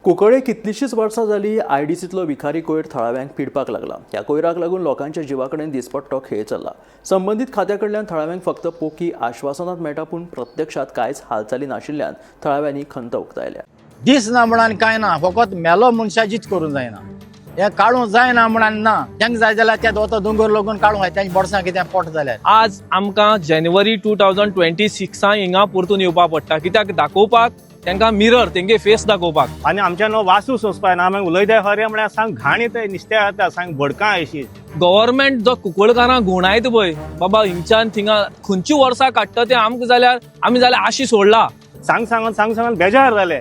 कुंकळे कितलींशींच वर्सां जालीं आयडीसींतलो विखारी कोयर थळाव्यांक पिडपाक लागला. ह्या कोयराक लागून लोकांच्या जिवा कडेन दिसपट्टो खेळ चल्ला. संबंदीत खात्या कडल्यान थळाव्यांक फक्त पोकी आश्वासनात मेळटा, पूण प्रत्यक्षात कांयच हालचाली नाशिल्ल्यान थळाव्यांनी खंत उक्तायल्या. दीस ना म्हणून कांय ना, फकत मेलो मनशाचीच करूंक जायना. हें काडूंक जायना म्हणून ना, तांकां जाय जाल्यार ते वता दोंगर लागून काडूंक जाय, तेंच्या बोडसां कितें पोट जाल्यार. आज आमकां जानेवारी 2026 हिंगा परतून येवपा पडटा, कित्याक दाखोवपाक तांकां मिरर तेंगे फेस दाखोवपाक. आनी आमच्यान हो वासू सोंसपा ना. आमी उलयता खरें म्हळ्यार सांग घाण येता, निस्त्या येता, सांग भडकां अशी. गव्हर्मेंट जो कुंकळकारांक घुंवडायत पळय बाबा, हिंगच्यान थिंगा खंयची वर्सां काडटा ते आमकां जाल्यार आमी जाल्यार आशी सोडला. सांग सांगून सांग सांगून बेजार जाले.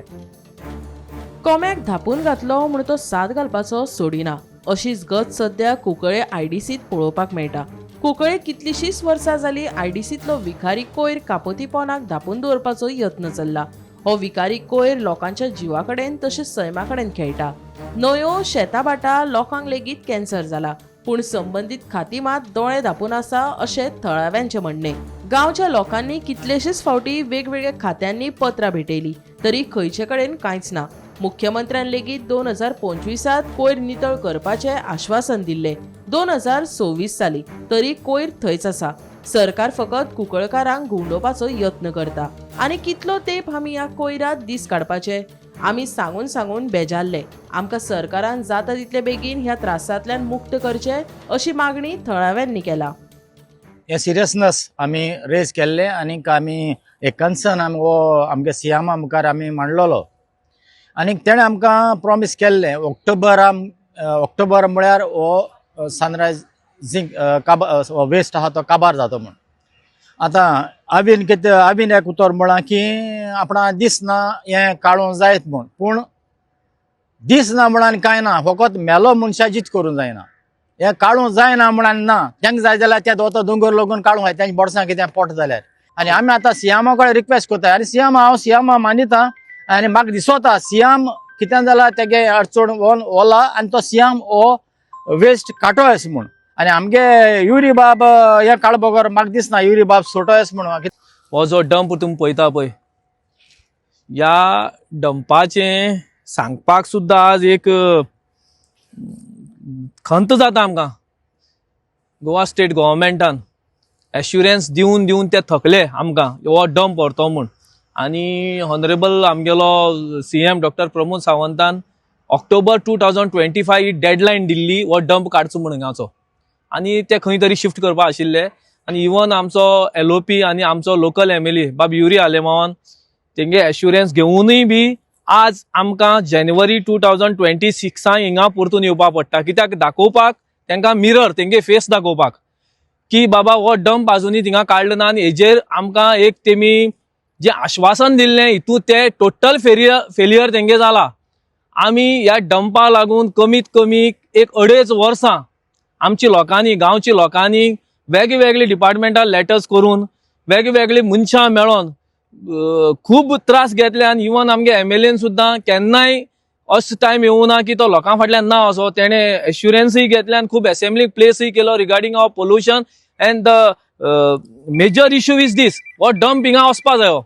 कोम्याक धापून घातलो म्हूण तो साद घालपाचो सोडिना, अशीच गत सद्या कुंकळे आयडीसींत पळोवपाक मेळटा. कुंकळे कितलींशींच वर्सां जालीं आयडीसींतलो विखारी कोयर कापोती पोनाक धापून दवरपाचो यत्न चल्ला. हो विखारी कोयर लोकांच्या जिवा कडेन तशेंच सैमा कडेन खेळटा. न्हंयो, शेतां भाटां, लोकांक लेगीत कॅन्सर जाला, पूण संबंदीत खाती मात दोळे धापून आसा अशें थळाव्यांचें म्हणणें. गांवच्या लोकांनी कितलेशेच फावटी वेगवेगळ्या खात्यांनी पत्रां भेटयली तरी खंयचे कडेन कांयच ना. मुख्यमंत्र्यान लेगीत 2025त कोयर नितळ करपाचें आश्वासन दिल्लें. 2026 साली तरी कोयर थंयच आसा. सरकार फकत कुंकळकारांक घुंवडोवपाचो यत्न करता. आनी कितलो तेंप आमी ह्या कोयरात दीस काडपाचे? आमी सांगून सांगून बेजारले. आमकां सरकारान जाता तितले बेगीन ह्या त्रासांतल्यान मुक्त करचें अशी मागणी थळाव्यांनी केला. हें सिरियसनस आमी रेज केल्लें आनीक आमी एक कन्सर्न आमी हो आमगे सीएमा मुखार आमी मांडलेलो आनीक तेणें आमकां प्रॉमीस केल्लें ऑक्टोबरान, ऑक्टोबर म्हळ्यार हो सनरायज झिंक काबार वेस्ट आहा तो काबार जाता म्हूण. आतां आवीन कितें, आवीन एक उतर म्हळां की आपणा दिसना हें काडूंक जायत म्हूण, पूण दिसना म्हणून कांय ना, फकत मेलो मनशाचीच करूंक जायना. हें काडूंक जायना म्हणून ना, तांकां जाय जाल्यार ते वता दोंगर लागून काडूंक जाय, तेंच्या बोडसां कितें पोट जाल्यार. आनी आमी आतां सीएमा कडेन रिक्वेस्ट करता आनी सीएम, हांव सीएमा मानिता आनी म्हाका दिसोता सीएम कितें जाल्यार तेगे अडचण ओला आनी तो सीएम हो वेस्ट काडटोस म्हूण. आनी आमगे युरी बाब हें काड बगर म्हाका दिसना युरी बाब सोटोस म्हूण. हो जो डंप तुमी पळयता पळय, ह्या डंपाचें सांगपाक सुद्दां आज एक खंत जाता आमकां. गोवा स्टेट गव्हर्मेंटान एश्युरन्स दिवन दिवन ते थकले आमकां हो डंप व्हरतो म्हूण. आनी ऑनरेबल आमगेलो सीएम डॉक्टर प्रमोद सावंतान ऑक्टोबर 2025 ही डेडलायन दिल्ली हो डंप काडचो म्हूण हिंगाचो, आनी ते खंय तरी शिफ्ट करपा आशिल्ले. आनी इवन आमचो एलओपी आनी आमचो लोकल एमएलए बाब युरी आलेमावान तेंगे एश्युरन्स घेवनूय बी आज आमकां जानेवारी 2026 हिंगा परतून येवपा पडटा, कित्याक दाखोवपाक तांकां मिरर तेंगे फेस दाखोवपाक की बाबा हो डंप आजुनूय थिंगा काडलो ना. आनी हेजेर आमकां एक तेमी जें आश्वासन दिल्लें हितून ते टोटल फेलियर तेंगे जाला. आमी ह्या डंपा लागून कमीत कमी एक अडेच वर्सां आमची लोकांनी, गांवची लोकांनी वेगवेगळे डिपार्टमेंटान लेटर्स करून, वेगवेगळी मनशां मेळोन खूब त्रास घेतले. आनी इवन आमगे एमएलएन सुद्दां केन्नाय असो टायम येवना की तो लोकां फाटल्यान ना असो तेणें एश्युरन्सूय घेतले आनी खूब एसेंब्ली प्लेसूय केलो regarding of pollution. And the major issue is this, हो डंप हिंगा वचपा जायो.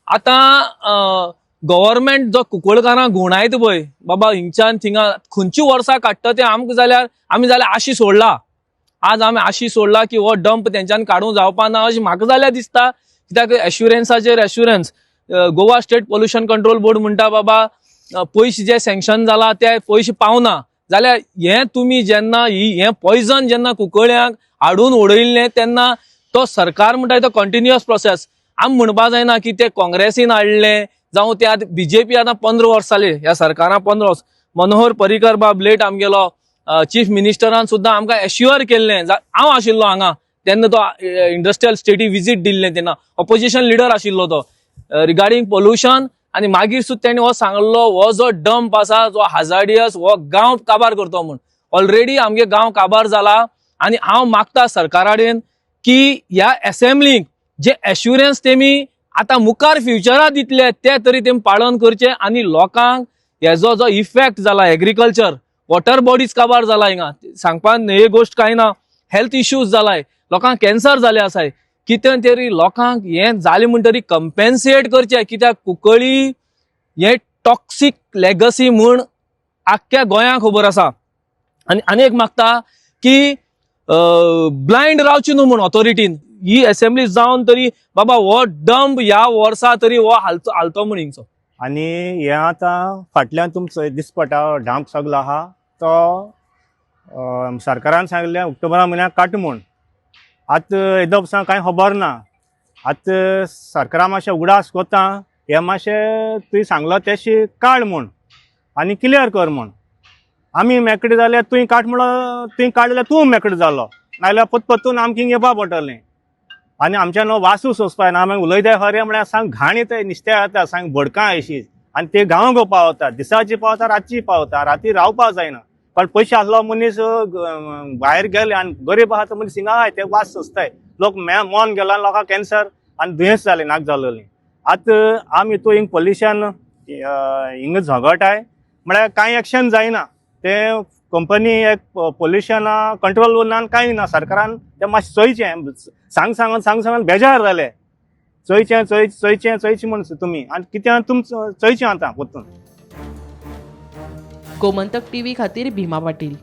आतां गव्हर्मेंट जो कुंकळकारांक घुंवडायत पळय बाबा, हिंगच्यान थिंगा खंयची वर्सां काडटा ते आमकां जाल्यार आमी जाल्यार आशी सोडला. आज आमी आशी सोडला की हो डंप तेंच्यान काडूंक जावपा ना अशें म्हाका जाल्यार दिसता, कित्याक एश्युरन्साचेर assurance. Goa State Pollution Control Board म्हणटा बाबा पयशे जे सँक्शन जाला ते पयशे पावना. जाल्यार हें तुमी जेन्ना ही हें पॉयजन जेन्ना कुंकळ्यांक हाडून उडयल्लें तेन्ना तो सरकार म्हणटा तो कंटिन्युअस प्रोसेस. आमी म्हणपा जायना की ते काँग्रेसीन हाडलें जावं ते आतां बीजेपी. आतां 15 वर्स जाले ह्या सरकारान, 15 वर्स. मनोहर पर्रीकर बाब लेट आमगेलो चीफ मिनिस्टरान सुद्दां आमकां एश्युअर केल्लें. हांव आशिल्लो हांगा तेन्ना, तो इंडस्ट्रियल स्टेटी विजीट दिल्लें तेन्ना, ऑपोजिशन लिडर आशिल्लो तो, रिगार्डींग पोल्युशन. आनी मागीर सुद्दां तेणी हो सांगलो, हो जो डंप आसा जो हाजार्डियस, हो गांव काबार करतो म्हूण. ऑलरेडी आमगे गांव काबार जाला. आनी हांव मागता सरकारा कडेन की ह्या एसेंब्लीक जे एश्युरन्स तेमी आतां मुखार फ्युचराक दितले ते तरी तेमी पालन करचे. आनी लोकांक हेजो जो इफेक्ट जाला, एग्रीकल्चर, वॉटर बॉडीज काबार जाला हिंगा, सांगपाक हे गोश्ट कांय ना. हेल्थ इश्यूज जालाय, लोकांक कॅन्सर जाले आसाय. कितें तरी लोकांक हें जालें म्हणटरी कंपेन्सेट करचें, कित्याक कुंकळी हें टॉक्सीक लेगसी म्हूण आख्ख्या गोंयांक खबर आसा. आनी आनी एक मागता की ब्लायंड रावची न्हू म्हूण ऑथॉरिटीन ही एसेंब्ली जावन तरी बाबा हो डंप ह्या वर्सा तरी हो हालचो हालतो म्हूण हिंगचो. आनी हें आतां फाटल्यान तुमचो दिसपटा डांप सगलो आहा तो सरकारान सांगलें ऑक्टोबरा म्हयन्याक काट म्हूण. आतां येदो पसून कांय खबर ना. आतां सरकारा मातशें उगडास कोता हें मातशें तुवें सांगलो तेशें काड म्हूण आनी क्लियर कर म्हूण. आमी मेकळे जाल्यार तुवें काड म्हणलो, तुवें काडलें जाल्यार तूं मेकळो जालो, नाजाल्यार परत परतून आमकां हिंगा येवपा पडटलें. आनी आमच्यान हो वासू सोंसपा येना. आमी उलयताय खरें म्हळ्यार सांग घाण येताय नुस्त्या येता सांग भडकां अशी आनी ते गांवां गो पावता, दिसाची पावता रातची पावता, राती रावपाक जायना. पण पयशे आसलो मनीस भायर गेले आनी गरीब आहा तो मनीस हिंगा आहाय ते वास सोंसताय. लोक मोन गेला लोकांक कॅन्सर आनी दुयेंस जालें नाक जालोलीं. आतां आमी हितू हिंग पोल्युशन हिंगा झगटाय म्हळ्यार कांय एक्शन जायना. तें कंपनी एक पोल्युशना कंट्रोल उरना आनी कांय ना. सरकारान तें मातशें चोयचें, सांग सांगून सांग सांगून बेजार जाले. चोयचें चोय चोयचें चोयचें म्हूण तुमी आनी कितें तुमचो चोयचें आतां परतून. गोमंतक टीव्ही खातीर भीमा पाटील.